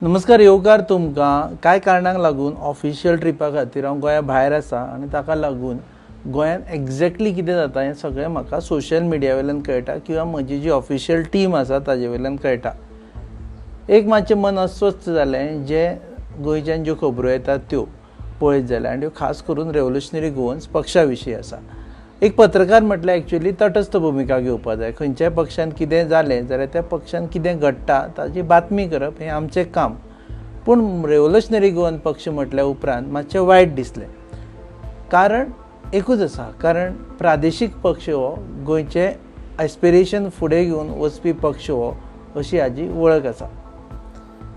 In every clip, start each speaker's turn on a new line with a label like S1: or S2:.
S1: नमस्कार, येवकार तुमकां. कांय कारणांक लागून ऑफिशियल ट्रिपा खातीर हांव गोंया भायर आसा आनी ताका लागून गोंयांत एग्जॅक्टली कितें जाता हें सगळें म्हाका सोशल मिडिया वयल्यान कळटा किंवा म्हजी जी ऑफिशियल टीम आसा ताजे वयल्यान कळटा. एक मातशें मन अस्वस्थ जालें जे गोंयच्यान ज्यो खबरो येतात त्यो पळयत जाल्यार, आनी त्यो खास करून रेव्होल्युशनरी गोवन्स पक्षा विशीं आसा. एक पत्रकार म्हटल्यार एक्चुअली तटस्थ भुमिका घेवपाक जाय. खंयच्याय पक्षान कितें जालें जाल्यार त्या पक्षान कितें घडटा ताची बातमी करप हें आमचें काम. पूण रेव्होल्युशनरी गोवन पक्ष म्हटल्या उपरांत मातशें वायट दिसलें. कारण एकूच आसा, कारण प्रादेशीक पक्ष हो गोंयचें एस्पिरेशन फुडें घेवन वचपी पक्ष हो अशी हाजी वळख आसा.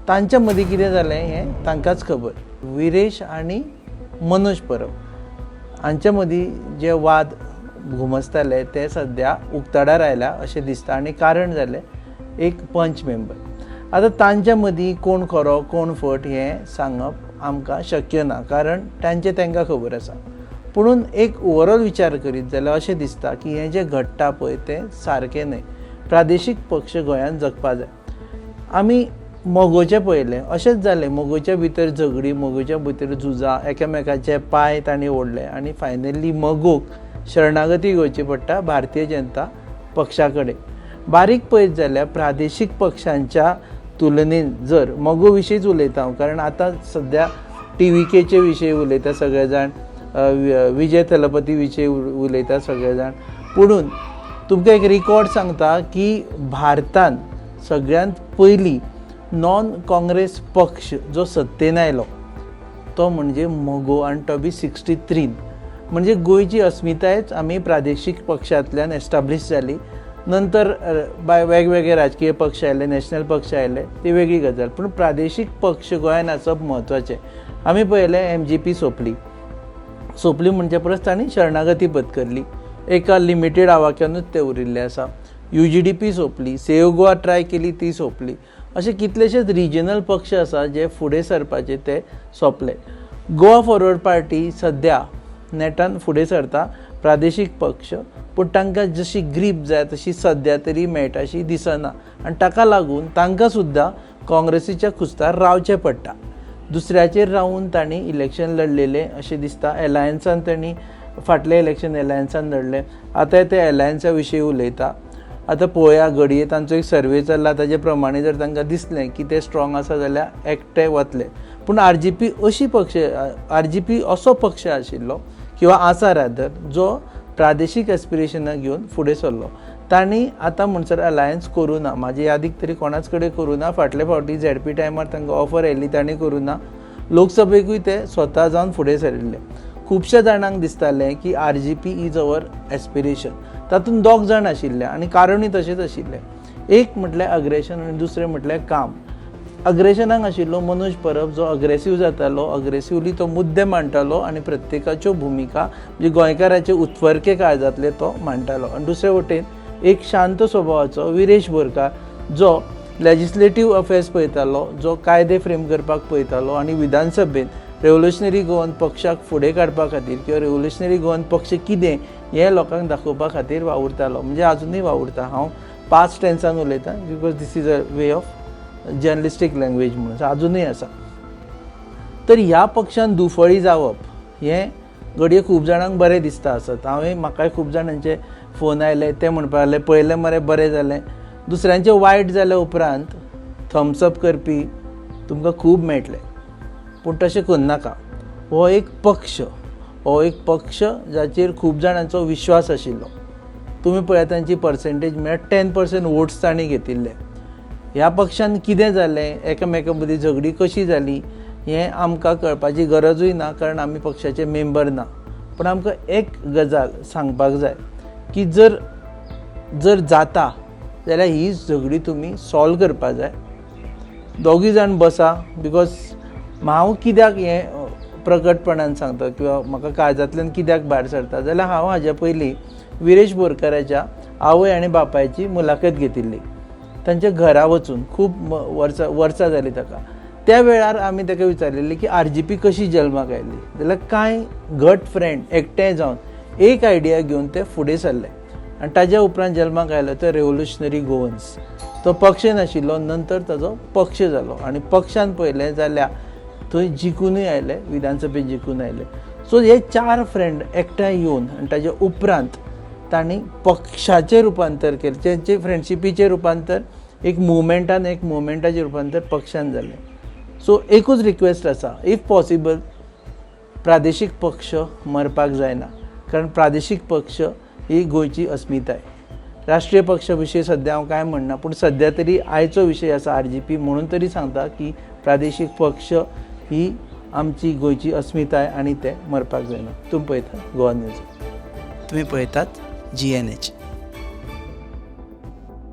S1: तांच्या मदीं कितें जालें हें तांकांच खबर. विरेश आनी मनोज परब हांच्या मदीं जे वाद घुमसताले ते सद्या उक्ताडार आयल्या अशें दिसता आनी कारण जालें एक पंच मेंबर. आतां तांच्या मदीं कोण खरो कोण फट हें सांगप आमकां शक्य ना, कारण तांचें तांकां खबर आसा. पुणून एक ओवरऑल विचार करीत जाल्यार अशें दिसता की हें जें घडटा पळय तें सारकें न्हय. प्रादेशीक पक्ष गोंयांत जगपा जाय. आमी मगोचें पळयलें, अशेंच जालें. मगोच्या भितर झगडीं, मगोच्या भितर झुजां, एकामेकाचे पांय तांणी ओडले आनी फायनली मगोक शरणागती घेवची पडटा भारतीय जनता पक्षा कडेन. बारीक पळयत जाल्यार प्रादेशीक पक्षांच्या तुलनेन जर मगो विशींच उलयता हांव, कारण आतां सद्या टी व्ही केचे विशीं उलयता सगळे जाण, विजय थलपती विशीं उलयता सगळे जाण. पुणून तुमकां एक रिकॉर्ड सांगता की भारतान सगळ्यांत पयलीं नॉन काँग्रेस पक्ष जो सत्तेन आयलो तो म्हणजे मगो, आनी तो बी 63. म्हणजे गोंयची अस्मितायच आमी प्रादेशीक पक्षांतल्यान एस्टाब्लीश जाली. नंतर बाय वेगवेगळे राजकीय पक्ष आयले, नॅशनल पक्ष आयले, ती वेगळी गजाल. पूण प्रादेशीक पक्ष गोंयांत आसप म्हत्वाचें. आमी पळयलें एम जी पी सोंपली, सोंपली म्हणचे परस तांणी शरणागती पत्करली, एका लिमिटेड आवाक्यानूच ते उरिल्ले आसा. You G D P सोंपली, सेव गोवा ट्राय केली ती सोंपली. अशे कितलेशेच रिजनल पक्ष आसा जे फुडें सरपाचे ते सोंपले. गोवा फॉरवर्ड पार्टी सद्या नेटान फुडें सरता प्रादेशीक पक्ष, पूण तांकां जशी ग्रीप जाय तशी सद्या तरी मेळटा अशी दिसना आनी ताका लागून तांकां सुद्दां काँग्रेसीच्या खुस्तार रावचें पडटा. दुसऱ्याचेर रावून तांणी इलेक्शन लढलेलें अशें दिसता. एलायन्सान तांणी फाटलें इलेक्शन एलायन्सान लढलें, आतां ते एलायन्सा विशीं उलयता. आतां पळोवया, घडये तांचो एक सर्वे चल्ला ताजे प्रमाणे जर तांकां दिसलें की ते स्ट्रॉंग आसा जाल्यार एकटे वतले. पूण आर जी पी अशी पक्ष, आर जी पी असो पक्ष आशिल्लो किंवा आसा रादर, जो प्रादेशीक एस्पिरेशनां घेवन फुडें सरलो. तांणी आतां म्हणसर अलायन्स करूं ना, म्हाजे यादीक तरी कोणाच कडेन करूं ना. फाटले फावटी झेड पी टायमार तांकां ऑफर आयिल्ली, तांणी करूं ना. लोकसभेकूय ते स्वता जावन फुडें सरिल्ले. खुबश्या जाणांक दिसतालें की R G P is our aspiration. तातूंत दोग जाण आशिल्ले आनी कारणूय तशेंच आशिल्लें. एक म्हटल्यार अग्रेशन आनी दुसरें म्हटल्यार काम. अग्रेशनाक आशिल्लो मनोज परब, जो अग्रेसीव जातालो, अग्रेसिवली तो मुद्दे मांडटालो आनी प्रत्येकाच्यो भुमिका म्हणजे गोंयकाराचे उत्फर्के काळजांतले तो मांडटालो. आनी दुसरे वटेन एक शांत स्वभावाचो विरेश बोरकार, जो लेजिस्लेटीव अफेर्स पळयतालो, जो कायदे फ्रेम करपाक पळयतालो आनी विधानसभेन रेव्होल्युशनरी गोवन पक्षाक फुडें काडपा खातीर किंवा रेव्होल्युशनरी गोवन पक्ष कितें हें लोकांक दाखोवपा खातीर वावुरतालो, म्हणजे आजुनूय वावुरता. हांव पास्ट टेन्सान उलयतां because this is a way of journalistic language म्हणून आजुनूय आसा. तर ह्या पक्षान दुफळी जावप हें घडये खूब जाणांक बरें दिसता आसत. हांवें म्हाकाय खूब जाणांचे फोन आयले, ते म्हणपाक लागले पळयलें मरे बरें जालें. दुसऱ्यांचें वायट जाल्या उपरांत थम्स अप करपी तुमकां खूब मेळटले, पूण तशें करनाका. हो एक पक्ष, हो एक पक्ष जाचेर खूब जाणांचो विश्वास आशिल्लो. तुमी पळयात तांची पर्सेंटेज म्हळ्यार 10% वोट्स तांणी घेतिल्ले. ह्या पक्षान कितें जालें, एकामेकां मदीं झगडीं कशीं जालीं हें आमकां कळपाची गरजूय ना, कारण आमी पक्षाचे मेंबर ना. पूण आमकां एक गजाल सांगपाक जाय की जर जर जाता जाल्यार ही झगडीं तुमी सॉल्व करपा जाय. दोगूय जाण बसा, because हांव कित्याक हें प्रकटपणान सांगता किंवा म्हाका काळजांतल्यान कित्याक भायर सरता जाल्यार हांव हाज्या पयलीं विरेश बोरकाराच्या आवय आनी बापायची मुलाखत घेतिल्ली तांच्या घरा वचून, खूब वर्सां वर्सां जालीं ताका. त्या वेळार आमी ताका विचारलेलें की आर जी पी कशी जल्माक आयली, जाल्यार कांय घट फ्रेंड एकठांय जावन एक आयडिया घेवन ते फुडें सरले आनी ताज्या उपरांत जल्माक आयलो तो रेवोल्युशनरी गोवन्स. तो पक्ष नाशिल्लो, नंतर ताजो पक्ष जालो आनी पक्षान पळयलें जाल्यार थंय जिखूनय आयले, विधानसभेत जिखून आयले. सो हे 4 फ्रेंड एकठांय येवन आनी ताज्या उपरांत तांणी पक्षाचें रुपांतर केलें. तेंचे फ्रेंडशिपीचें रुपांतर एक मुवमेंटान, एक मुवमेंटाचें रुपांतर पक्षान जालें. सो एकूच रिक्वेस्ट आसा, if possible प्रादेशीक पक्ष मरपाक जायना, कारण प्रादेशीक पक्ष ही गोंयची अस्मिताय. राष्ट्रीय पक्ष विशयी सद्या हांव कांय म्हणना, पूण सद्या तरी आयचो विशय आसा RGP, म्हणून तरी सांगता की प्रादेशीक पक्ष ही आमची गोंयची अस्मिताय आनी ते मरपाक जायना. तुमी पळयतात गोवा न्यूज.
S2: तुमी पळयतात GNH.